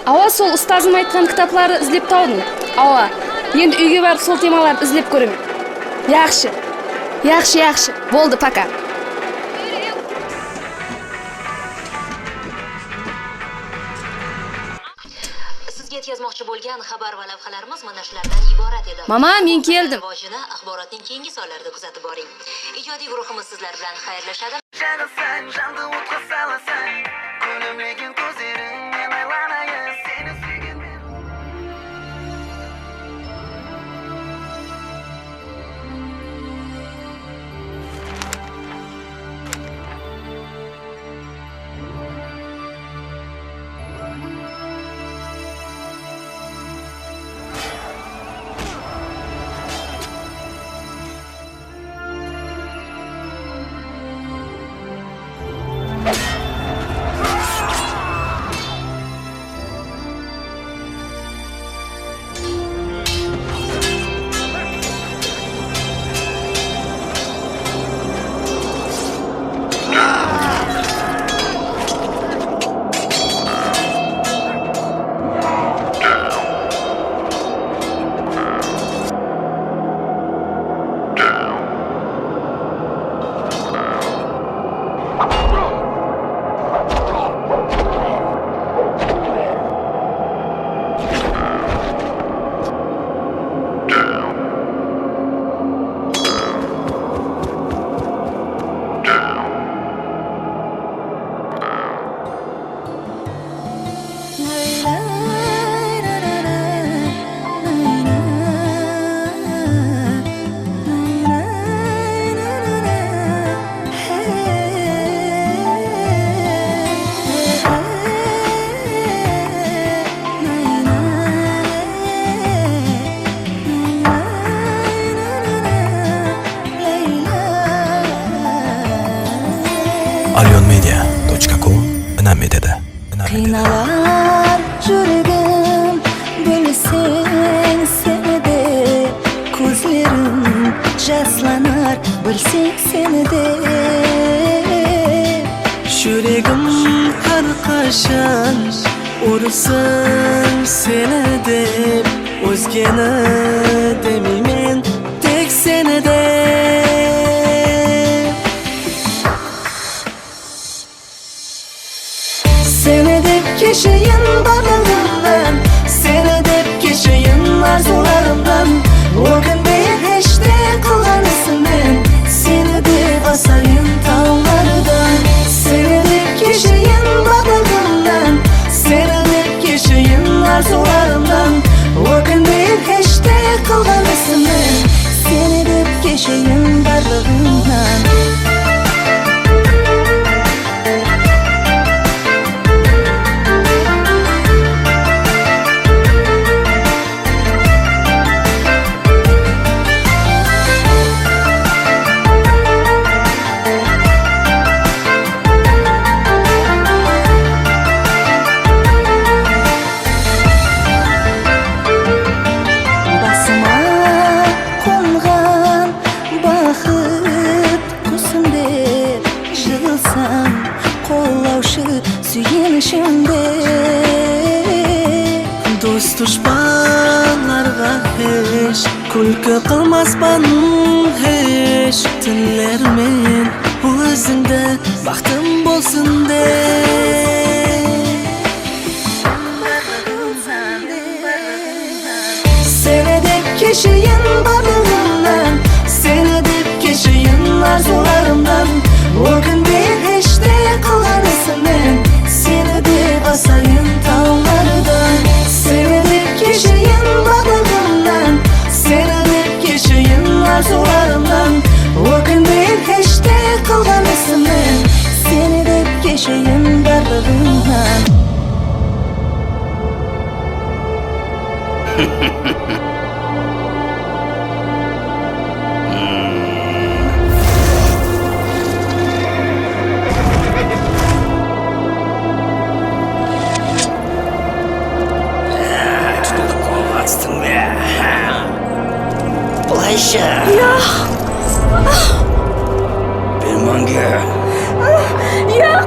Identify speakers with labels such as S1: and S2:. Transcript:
S1: Ауа, сол ұстазым айтқан кітапларды іздеп таудым. Ауа, енді үйге барып сол темаларды іздеп көремін. Yaxshi. Yaxshi, yaxshi. Болды, пока.
S2: Sizga yetkazmoqchi bo'lgan xabar va lavhalarimiz mana shulardan iborat edi.
S1: Mama, men keldim.
S2: Rivojini axborotning keyingi sonlarida kuzatib boring. Ijodiy guruhimiz sizlar bilan xayrlashadi.
S3: Жағасаң, жанды отқа саласаң, күлімдеген көздеріңнен айланайын, сені сүйген мен.
S4: Alyonmedia.com inam etadi. Inam etadi.
S5: Қиналар жүрегім, білсең сені де, көздерім жасланар, білсең сені де.
S6: Жүрегім әрқашан ұрсын сені деп, өзгені демеймін, тек сені деп.
S5: Сені деп кешейін барлығынан, сені деп кешейін арзуларымнан, өкінбей еште қылған ісімнен, сені деп асайын таулардан. Сені деп кешейін барлығынан, сені деп кешейін арзуларымнан, өкінбей еште қылған ісімнен, сені деп кешейін барлығынан. Басыма қонған бақыт құсым деп, жығылсам қолдаушы сүйенішім деп.
S6: Дос дұшпанларға еш күлкі қылмаспын еш, тілермен өзіңді бақытым болсын деп.
S5: Сені деп кешейін барлығынан, сені деп кешейін арзуларымнан, өкінбей еште қылған ісімнен, сені деп асайын таулардан. Сені деп кешейін барлығынан, сені деп кешейін арзуларымнан, өкінбей еште қылған ісімнен, сені деп кешейін барлығынан.
S7: Tutuldu қолға түстің бе? Былайша. Берманге.
S1: Yo'q.